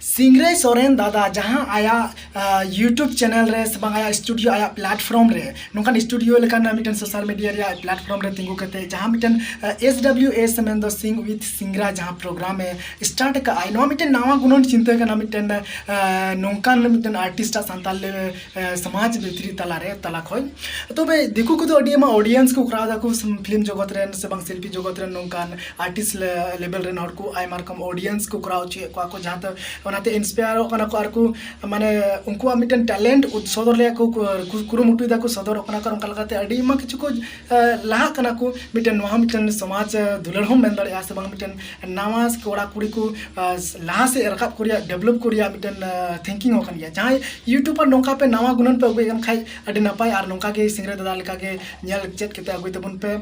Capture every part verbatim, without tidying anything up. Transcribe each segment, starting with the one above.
ᱥᱤᱝᱨᱟᱹᱭ ᱥᱚᱨᱮᱱ ᱫᱟᱫᱟ ᱡᱟᱦᱟᱸ ᱟᱭᱟᱜ YouTube ᱪᱮᱱᱮᱞ ᱨᱮ ᱥᱮ ᱵᱟᱝ ᱟᱭᱟᱜ ᱥᱴᱩᱰᱤᱭᱳ, ᱟᱭᱟᱜ ᱯᱞᱟᱴᱯᱷᱚᱨᱢ ᱨᱮ, ᱱᱚᱝᱠᱟᱱ ᱥᱴᱩᱰᱤᱭᱳ ᱞᱮᱠᱟᱱ ᱢᱤᱫᱴᱮᱱ ᱥᱳᱥᱟᱞ ᱢᱤᱰᱤᱭᱟ ᱨᱮᱭᱟᱜ ᱯᱞᱟᱴᱯᱷᱚᱨᱢ ᱨᱮ ᱛᱤᱸᱜᱩ ᱠᱟᱛᱮ ᱡᱟᱦᱟᱸ ᱢᱤᱫᱴᱮᱱ S W S ᱢᱮᱱᱫᱚ Sing with Singra ᱡᱟᱦᱟᱸ ᱯᱨᱳᱜᱨᱟᱢ ᱮ ᱥᱴᱟᱨᱴ ᱟᱠᱟᱫ ᱟᱭ, ᱱᱚᱣᱟ ᱢᱤᱫᱴᱮᱱ ᱱᱟᱣᱟ ᱜᱩᱱᱟᱹᱱ ᱪᱤᱱᱛᱟᱹ ᱠᱟᱱᱟ ᱢᱤᱫᱴᱮᱱ ᱱᱚᱝᱠᱟᱱ ᱢᱤᱫᱴᱮᱱ ᱟᱨᱴᱤᱥᱴ ᱟᱜ ᱥᱟᱱᱛᱟᱲ ᱥᱚᱢᱟᱡᱽ ᱵᱷᱤᱛᱨᱤ ᱛᱟᱞᱟᱨᱮ ᱛᱟᱞᱟ ᱠᱷᱚᱱ᱾ ᱛᱚᱵᱮ ᱫᱤᱠᱩ ᱠᱚᱫᱚ ᱟᱹᱰᱤ ᱟᱭᱢᱟ ᱚᱰᱤᱭᱮᱱᱥ ᱠᱚ ᱠᱚᱨᱟᱣ ᱫᱟᱠᱚ, ᱯᱷᱤᱞᱢ ᱡᱚᱜᱚᱛ ᱨᱮᱱ ᱥᱮ ᱵᱟᱝ ᱥᱤᱞᱯᱤ ᱡᱚᱜᱚᱛ ᱨᱮᱱ ᱱᱚᱝᱠᱟᱱ ᱟᱨᱴᱤᱥᱴ ᱞᱮᱵᱮᱞ ᱨᱮᱱ ᱦᱚᱲ ᱠᱚ ᱟᱭᱢᱟ ᱨᱚᱠᱚᱢ ᱚᱰᱤᱭᱮᱱᱥ ᱠᱚ ᱠᱚᱨᱟᱣ ᱦᱚᱪᱚᱭᱮᱫ ᱠᱚᱣᱟ ᱠᱚ, ᱡᱟᱦᱟᱸ ᱛᱮ ᱚᱱᱟᱛᱮ ᱤᱱᱥᱯᱟᱭᱟᱨᱚᱜ ᱠᱟᱱᱟ ᱠᱚ ᱟᱨ ᱠᱚ ᱢᱟᱱᱮ ᱩᱱᱠᱩᱣᱟᱜ ᱢᱤᱫᱴᱮᱱ ᱴᱮᱞᱮᱱᱴ ᱥᱚᱫᱚᱨ ᱨᱮᱭᱟᱜ ᱠᱚ ᱠᱩᱨᱩᱢᱩᱴᱩᱭ ᱫᱟᱠᱚ, ᱥᱚᱫᱚᱨᱚᱜ ᱠᱟᱱᱟ ᱠᱚ, ᱚᱱᱠᱟ ᱞᱮᱠᱟᱛᱮ ᱟᱹᱰᱤ ᱟᱭᱢᱟ ᱠᱤᱪᱷᱩ ᱠᱚ ᱞᱟᱦᱟᱜ ᱠᱟᱱᱟ ᱠᱚ᱾ ᱢᱤᱫᱴᱮᱱ ᱱᱚᱣᱟ ᱢᱤᱫᱴᱮᱱ ᱥᱚᱢᱟᱡᱽ ᱫᱩᱞᱟᱹᱲ ᱦᱚᱸᱢ ᱢᱮᱱ ᱫᱟᱲᱮᱭᱟᱜᱼᱟ ᱥᱮ ᱵᱟᱝ, ᱢᱤᱫᱴᱮᱱ ᱱᱟᱣᱟ ᱠᱚᱲᱟ ᱠᱩᱲᱤ ᱠᱚ ᱞᱟᱦᱟ ᱥᱮᱫ ᱨᱟᱠᱟᱵ ᱠᱚ ᱨᱮᱭᱟᱜ, ᱰᱮᱵᱷᱞᱚᱯ ᱠᱚ ᱨᱮᱭᱟᱜ ᱢᱤᱫᱴᱮᱱ ᱛᱷᱤᱝᱠᱤᱝ ᱦᱚᱸ ᱠᱟᱱ ᱜᱮᱭᱟ᱾ ᱡᱟᱦᱟᱸᱭ ᱤᱭᱩᱴᱩᱵᱟᱨ ᱱᱚᱝᱠᱟ ᱯᱮ ᱱᱟᱣᱟ ᱜᱩᱱᱟᱹᱱ ᱯᱮ ᱟᱹᱜᱩᱭᱮᱫ ᱠᱟᱱ ᱠᱷᱟᱡ ᱟᱹᱰᱤ ᱱᱟᱯᱟᱭ, ᱟᱨ ᱱᱚᱝᱠᱟ ᱜᱮ ᱥᱤᱝᱨᱟᱹᱭ ᱫᱟᱫᱟ ᱞᱮᱠᱟ ᱜᱮ ᱧᱮᱞ ᱪᱮᱫ ᱠᱟᱛᱮ ᱟᱹᱜᱩᱭ ᱛᱟᱵᱚᱱ ᱯᱮ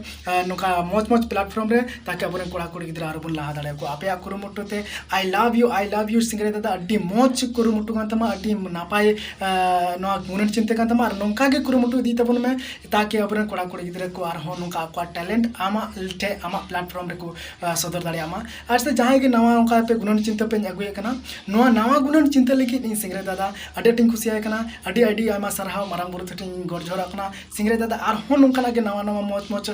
ᱱᱚᱝᱠᱟ ᱢᱚᱡᱽ ᱢᱚᱡᱽ ᱯᱞᱟᱴᱯᱷᱚᱨᱢ ᱨᱮ, ᱛᱟᱠᱤ ᱟᱵᱚᱨᱮᱱ ᱠᱚᱲᱟ ᱠᱩᱲᱤ ᱜᱤᱫᱽᱨᱟᱹ ᱟᱨᱚ ᱵᱚᱱ ᱞᱟᱦᱟ ᱫᱟᱲᱮᱭᱟᱠᱚᱣᱟ ᱟᱯᱮᱭᱟᱜ ᱠᱩᱨᱩᱢᱩᱴᱩ ᱛᱮ᱾ I love you, I love you ᱥᱤᱝᱨᱟᱹᱭ ᱫᱟᱫᱟ, ᱟᱹᱰᱤ ᱢᱚᱡᱽ ᱠᱩᱨᱩᱢᱩᱴᱩ ᱠᱟᱱ ᱛᱟᱢᱟ, ᱟᱹᱰᱤ ᱱᱟᱯᱟᱭ ᱱᱚᱣᱟ ᱜᱩᱱᱟᱹᱱ ᱪᱤᱱᱛᱟᱹ ᱠᱟᱱ ᱛᱟᱢᱟ, ᱟᱨ ᱱᱚᱝᱠᱟ ᱜᱮ ᱠᱩᱨᱩᱢᱩᱴᱩ ᱤᱫᱤ ᱛᱟᱵᱚᱱ ᱢᱮ, ᱛᱟᱠᱤ ᱟᱵᱚᱨᱮᱱ ᱠᱚᱲᱟ ᱠᱩᱲᱤ ᱜᱤᱫᱽᱨᱟᱹ ᱠᱚ ᱟᱨᱦᱚᱸ ᱱᱚᱝᱠᱟ ᱟᱠᱚᱣᱟᱜ ᱴᱮᱞᱮᱱᱴ ᱟᱢᱟᱜ ᱴᱷᱮᱡ, ᱟᱢᱟᱜ ᱯᱞᱟᱴᱯᱷᱚᱨᱢ ᱨᱮᱠᱚ ᱥᱚᱫᱚᱨ ᱫᱟᱲᱮᱭᱟᱜ ᱢᱟ᱾ ᱟᱨ ᱥᱮ ᱡᱟᱦᱟᱸᱭ ᱜᱮ ᱱᱟᱣᱟ ᱚᱱᱠᱟ ᱯᱮ ᱜᱩᱱᱟᱹᱱ ᱪᱤᱱᱛᱟᱹ ᱯᱮ ᱟᱹᱜᱩᱭᱮᱫ ᱠᱟᱱᱟ, ᱱᱚᱣᱟ ᱱᱟᱣᱟ ᱜᱩᱱᱟᱹᱱ ᱪᱤᱱᱛᱟᱹ ᱞᱟᱹᱜᱤᱫ ᱤᱧ ᱥᱤᱝᱨᱟᱹᱭ ᱫᱟᱫᱟ ᱟᱹᱰᱤ ᱟᱸᱴᱤᱧ ᱠᱩᱥᱤᱭᱟᱭ ᱠᱟᱱᱟ᱾ ᱟᱹᱰᱤ ᱟᱹᱰᱤ ᱟᱭᱢᱟ ᱥᱟᱨᱦᱟᱣ ᱢᱟᱨᱟᱝ ᱵᱩᱨᱩ ᱴᱷᱮᱱ ᱤᱧ ᱜᱚᱰ ᱡᱚᱦᱟᱨᱟᱜ ᱠᱟᱱᱟ᱾ ᱥᱤᱝᱨᱟᱹᱭ ᱫᱟᱫᱟ ᱟᱨᱦᱚᱸ ᱱᱚᱝᱠᱟᱱᱟᱜ ᱜᱮ ᱱᱟᱣᱟ ᱱᱟᱣᱟ ᱢᱚᱡᱽ ᱢᱚᱡᱽ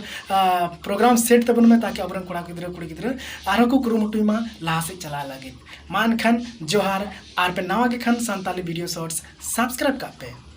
ᱯᱨᱳᱜᱨᱟᱢ ᱥᱮᱴ ᱛᱟᱵᱚᱱ ᱢᱮ, ᱛᱟᱠᱤ ᱟᱵᱚᱨᱮᱱ ᱠᱚᱲᱟ ᱜᱤᱫᱽᱨᱟᱹ ᱠᱩᱲᱤ ᱜᱤᱫᱽᱨᱟᱹ ᱟᱨᱦᱚᱸ ᱠᱚ ᱠᱩᱨᱩᱢᱩᱴᱩᱭ ᱢᱟ ᱞᱟᱦᱟ ᱥᱮᱫ ᱪᱟᱞᱟᱜ ᱞᱟᱹᱜᱤᱫ᱾ ᱢᱟ ᱮᱱᱠᱷᱟᱱ ᱡᱚᱦᱟᱨ, ᱟᱨ ᱯᱮ ᱱᱟᱣᱟ ᱜᱮ ᱠᱷᱟᱱ ᱥᱟᱱᱛᱟᱞᱤ ᱵᱷᱤᱰᱤᱭᱳ ᱥᱚᱨᱴᱥ ᱥᱟᱵᱥᱠᱨᱟᱭᱤᱵ ᱠᱟᱜ ᱯᱮ᱾